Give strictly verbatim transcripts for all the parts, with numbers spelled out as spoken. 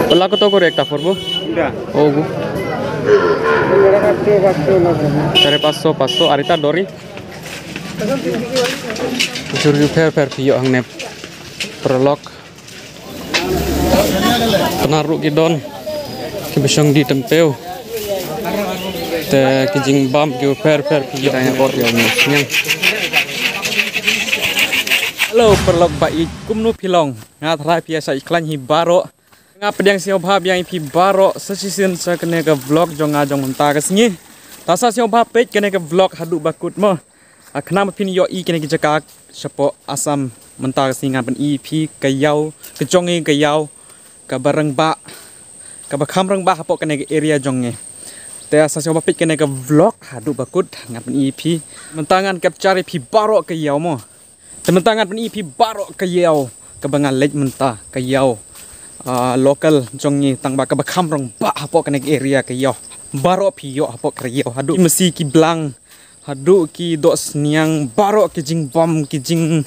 Pala koto kore ekta purbo? Uda. Ogu. Sare paso, paso, ar ita dori. Jhur ju pher pher phi ïoh hangne paralok. Pynhar ruh ki don kiba shong die tympew. Te ki jingbam kiba pher pher phi ïoh hangne. Hello paralok ba ïeit, kumno phi long? Nga tharai phi ïa shait khlaiñ hi baroh. Nga pdiang sngewbha biang ïa phi baroh sa shisien sha kane ka vlog jong nga jong mynta ka sngi. Te sa sngewbha peit kane ka vlog haduh ba kut mo. A khnang ba phin ïohi kine ki jaka shapoh Assam mynta ka sngi, ngan pyni ïa phi ka ïaw, ka jong ngi ka ïaw kaba rangbah, kaba kham rangbah hapoh kane ka area jong ngi. Te sa sngewbha peit kane ka vlog haduh ba kut, ngan pyni ïa phi. Mynta ngan capture ïa phi baroh ka ïaw mo. Te mynta ngan pyni ïa phi baroh ka ïaw kaba nga leit mynta, ka ïaw, ah, local jong ngi, tang ba kaba kham rangbah hapoh kane ka area ka ïaw. Baroh phi ïoh hapoh ka ïaw, haduh ki masi ki blang, haduh ki dohsniang, baroh ki jingbam, ki jing,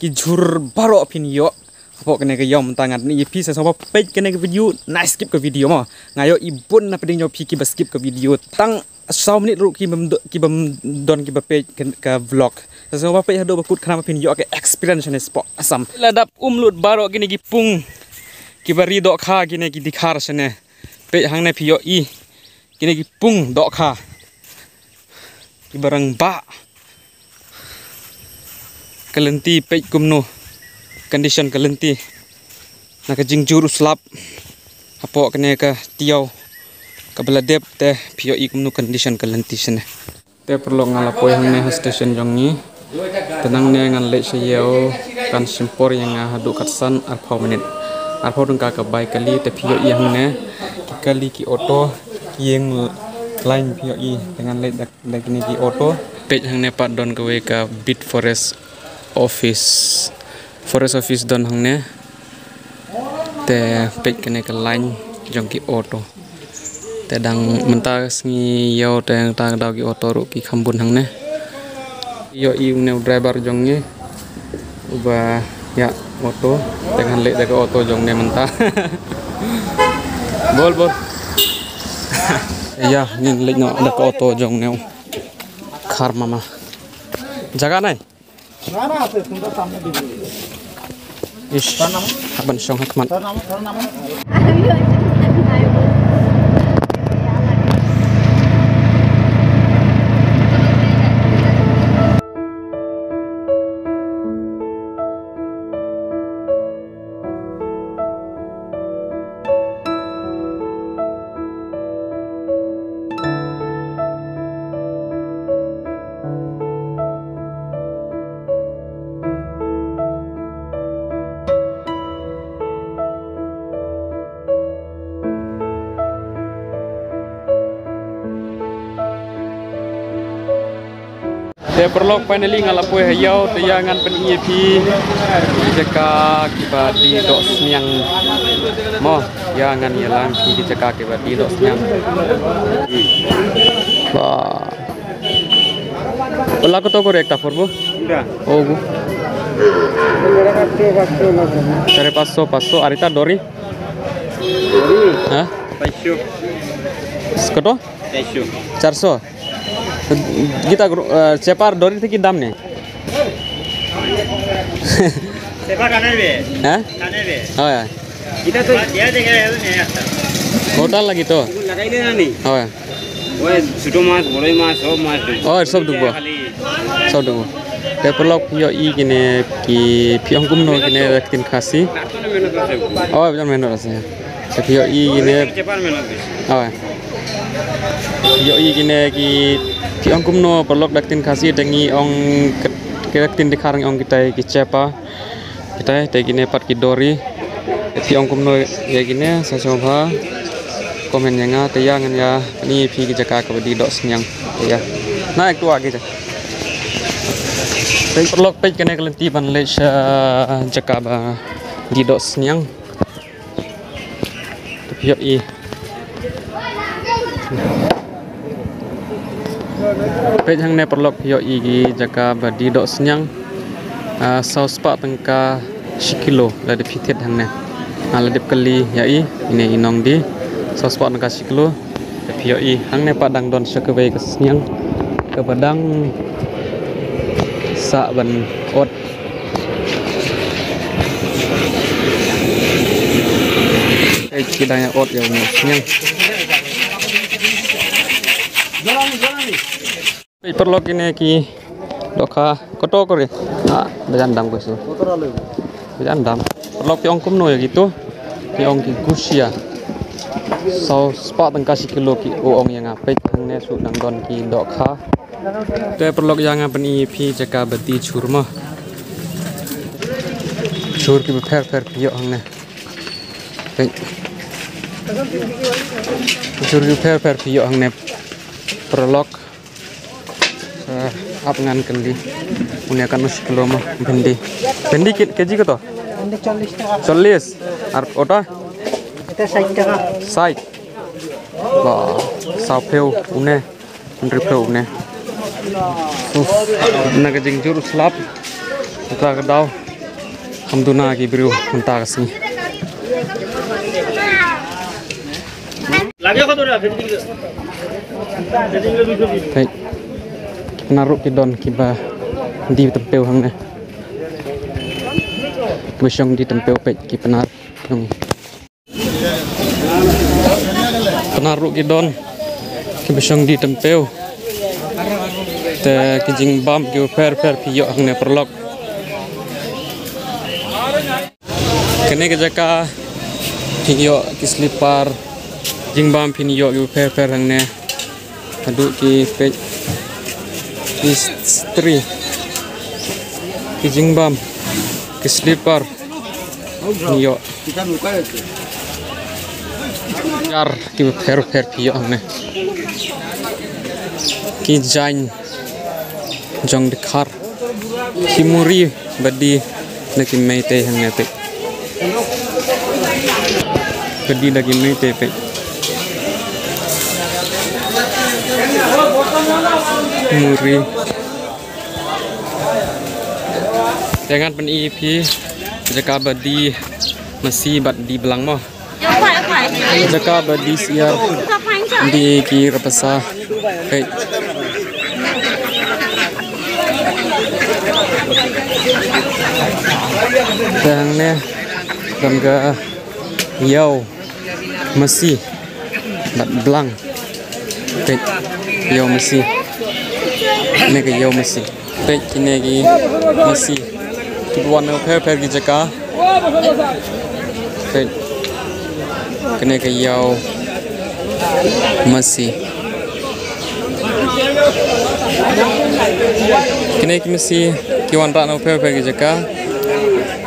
ki jhur, baroh phin ïoh hapoh kane ka ïaw. Mynta ngan pyni ïa phi, sa sngewbha peit kane ka video, nai skip ka video mo. Nga ïohi bun na pdeng jong phi kiba skip ka video tang saw minit ruh kibym do-, kibym don kiba peit ka, ka vlog. Sa sngewbha peit haduh ba kut khnang ba phin ïoh ka experience shane shapoh Assam. La dap um lut baroh kine ki pung kiba ri dohkha, kine ki dkhar shane. Peit hangne phi ïohi kine ki pung dohkha kiba rangbah. Ka lynti peit kumno condition ka lynti. Na ka jingjur u slap hapoh kane ka tiaw kaba la dep, te phi ïohi kumno condition ka lynti shane. Te paralok nga la poi hangne ha station jong ngi. Te nangne ngan leit sha ïew, kan shim por ïa nga haduh khatsan arphew minit. Arphew tyngka ka bai kali, te phi ïohi hangne ki kali, ki auto, ki ïeng line phi ïohi. Te ngan leit da, da kine ki auto. Peit hangne pat don kawei ka Beat Forest Office. Forest Office don hangne. Te peit kane ka line jong ki auto. Te dang mynta ka sngi ïew te mynta ka daw ki auto ruh ki kham bun hangne. Ïohi une u driver jong ngi uba ïa auto, te ngan leit da ka auto jong ne mynta. Bol, bol. Ïa, ngin leit noh da ka auto jong ne u. Khar mama. Jaga nai? Ish, hap ban shong ha khmat. Te paralok, finally nga la poi ha ïew, te ïa ngan pyni ïa phi ki jaka kiba die dohsniang. Mo, ïa ngan ïalam phi ki jaka kiba die dohsniang. Ba. Pala koto kore ekta purbo? Uda. Ogu. Sare paso, paso, ar ita dori? Dori? Ha? Paso. Koto? Paso. Charso. Kita gru-, eh, chepa ar dori te ki dam ne? Chepa kane be? Ha? Kane be? Oh ya. Kita to dia de kaya ne ya. Hotel lagi to. Lagai de na ni. Oh ya. Oye, chuto mas, boroi mas, sob mas. Oh, sob dukbo. Sob dukbo. Te paralok phi ïohi kine ki phi ong kumno kine da ka ktien Khasi. Oh, bijan mehnat ase. Te phi ïohi kine. Oh. Ïohi kine ki phi ong kumno paralok da ka ktien Khasi, te ngi ong ka, ka ktien Dkhar ngi ong kitai ki chepa. Kitai te kine pat ki dori. Te phi ong kumno ïa kine, sa sngewbha comment ïa nga, te ïa ngan ïa pyni phi ki jaka kaba die dohsniang. Te ïa. Na ek tu agi ja. Te paralok peit kane ka lynti ban leit sha jaka ba die dohsniang. Te phi ïohi. Peit hangne paralok phi ïohi ki jaka ba die dohsniang. Ah, saw spah tyngka shi kilo lada phi thied hangne. Nga la dep kylli ïa i, ine i nongdie. Saw spah tyngka shi kilo. Te phi ïohi hangne pat dang don sha kawei ka sniang kaba dang sah ban ot. Peit ki dang ïa ot ïa une u sniang. Peit paralok, kine ki dohkha. Koto kore? Ah, ba jan dam ko su. Ba jan dam. Paralok, phi ong kumno ïa kito? Phi ong ki gushia. Saw spah tyngka shi kilo ki, u ong ïa nga. Peit hangne shu dang don ki dohkha. Te paralok, ïa nga pyni ïa phi jaka ba die jhur mo. Jhur kiba pher pher phi ïoh hangne. Peit. Jhur kiba pher pher phi ïoh hangne, paralok. Eh, ap ngan kylli. Une katno shi kilo mo bhindi? Bhindi ki, kg koto? Bhindi chollis taka. Chollis. Ar ota? Ita sait taka. Sait. Ba, saw phew une. Hynriew phew une. Uf, na ka jingjur u slap. Mynta ka daw. Kham duna ki briew mynta ka sngi. Peit. Ki Pnar ruh ki don kiba die tympew hangne. Kiba shong die tympew, peit ki Pnar. Pnar ruh ki don kiba shong die tympew. Te ki jingbam kiba pher pher phi ïoh hangne, paralok. Kane ka jaka phin ïoh ki slipper, jingbam phin ïoh kiba pher pher hangne. Haduh ki, peit, ki stri, ki jingbam, ki slipper. Phin ïoh. Jar kiba pher pher phi ïoh hangne. Ki jaiñ jong dkhar. Ki muri ba die da ki Meitei hangne, peit. Ba die da ki Meitei, peit. Muri. Te ngan pyni ïa phi jaka ba die masi bad die blang mo. Jaka ba die syiar, die ki rapasa. Peit. Te hangne don ka ïew masi bad blang. Peit, ïew masi. Ne ka ïew masi. Peit kine ki masi. Ki wan na pher pher ki jaka. Peit. Kine ki ïew masi. Kine ki masi ki wanrah na pher pher ki jaka.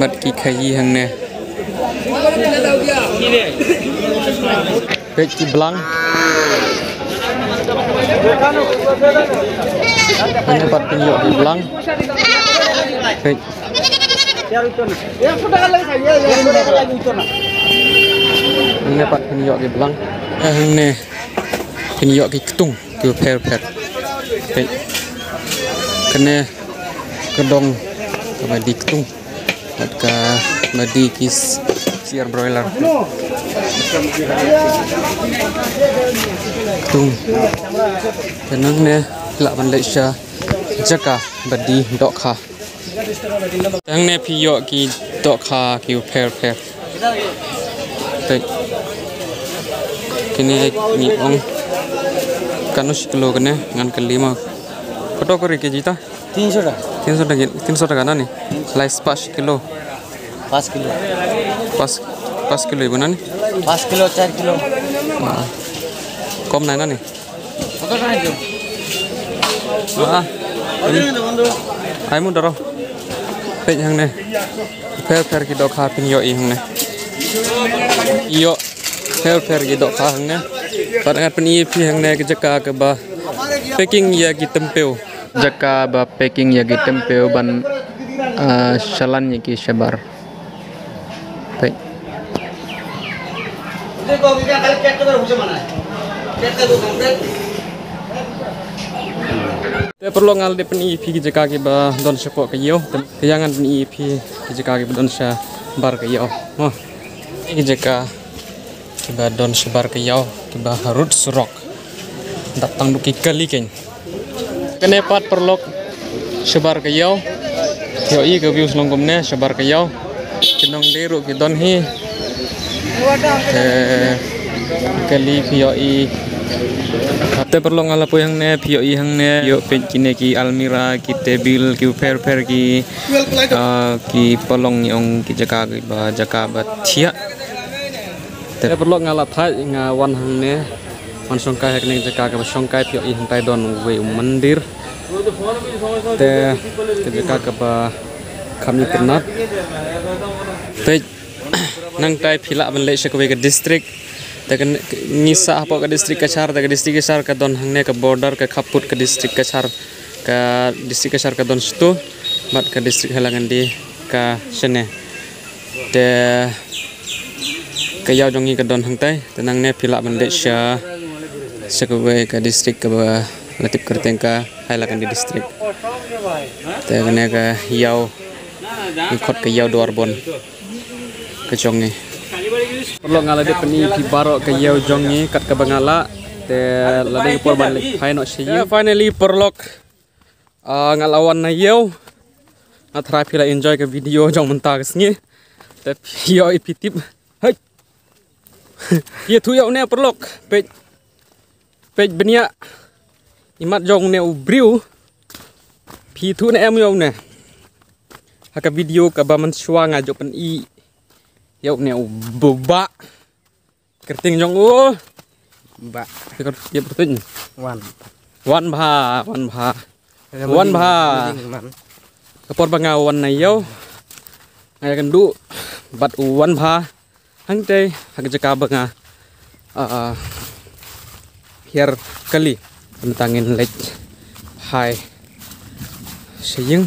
Bad ki khaïi hangne. Peit ki blang. Hangne pat phin ïoh ki blang. Peit. Hangne pat phin ïoh ki blang. Eh, hangne phin ïoh ki ktung kiba pher pher. Peit. Kane ka dong kaba die ktung. Bad kaba die ki s-, syiar broiler. Ktung. Te nangne lah ban leit sha jaka ba die dohkha. Te hangne phi ïoh ki dohkha kiba pher pher. Peit. Kine ngi ong katno shi kilo kane, ngan kylli mo. Koto kore kg ta? Tinso taka. Tinso taka, tinso taka na ni? Lai spah shi kilo. Pas kilo. Pas, pas kilo ibu na ni? Pas kilo, char kilo. Ah. Kom nai na ni? Koto nai jo? Ah. Ai mu daro. Peit hangne. Pher pher ki dohkha phin ïohi hangne. Ïoh pher pher ki dohkha hangne. Pat ngan pyni ïa phi hangne ki jaka kaba packing ïa ki tympew. Jaka ba packing ïa ki tympew ban, ah, shalan ïa ki shabar. Peit. Te paralok, nga la dep pyni ïa phi ki jaka kiba don shapoh ka ïew. Te ïa ngan pyni ïa phi ki jaka kiba don shabar ka ïew. Mo. Ki jaka kiba don shabar ka ïaw, kiba harud surok. Dap tang du ki kali kein. Kane pat paralok shabar ka ïaw. Ïohi ka views long kumne shabar ka ïaw. Ki nongdie ruh ki don hi. Eh, kali phi ïohi. Te paralok nga la poi hangne, phi ïohi hangne. Ïoh peit kine ki almirah, ki tebil, ki pher pher ki, ah, ki palong ïong ki jaka kiba, jaka ba thiah. Te paralok nga la thait nga wan hangne. Wan shongkai ha kane ka jaka kaba shongkai phi ïohi hangtai don uwei u mandir. Te ka jaka kaba kham itynnat. Te nangtai phi lah ban leit sha kawei ka district. Te ka ngi sah hapoh ka district Cachar, te ka district Cachar ka don hangne ka border ka khappud ka district Cachar. Ka district Cachar ka don shatu bad ka district Hailakandi ka shane. Te ka ïaw jong ngi ka don hangtai, te nangne phi lah ban leit sha, sha kawei ka district kaba la tip kyrteng ka Hailakandi district. Te kane ka ïaw, ngi khot ka ïaw Dwarbon ka jong ngi. Paralok nga la dep pyni phi baroh ka ïaw jong ngi kat kaba nga lah, te la dei ka por ban leit phai noh sha ïing. Finally paralok, ah, nga la wan na ïew. Nga tharai phi la enjoy ka video jong mynta ka sngi. Te phi ïohi phi tip. Hei. Ïathuh ïa une paralok. Peit. Peit bniah. Imat jong une u briew. Phi ithuh ne em ïa une? Ha ka video kaba mynshuwa nga ju pyni ïa une u bubak. Kyrteng jong u. Ba. Ïa kyrteng. Wan. Wan Bha, Wan Bha. Wan Bha. Ka por ba nga wan na ïew. Nga ïakynduh bad u Wan Bha. Hangtei ha ka jaka ba nga, ah, hiar kali. Mynta ngin leit phai sha ïing.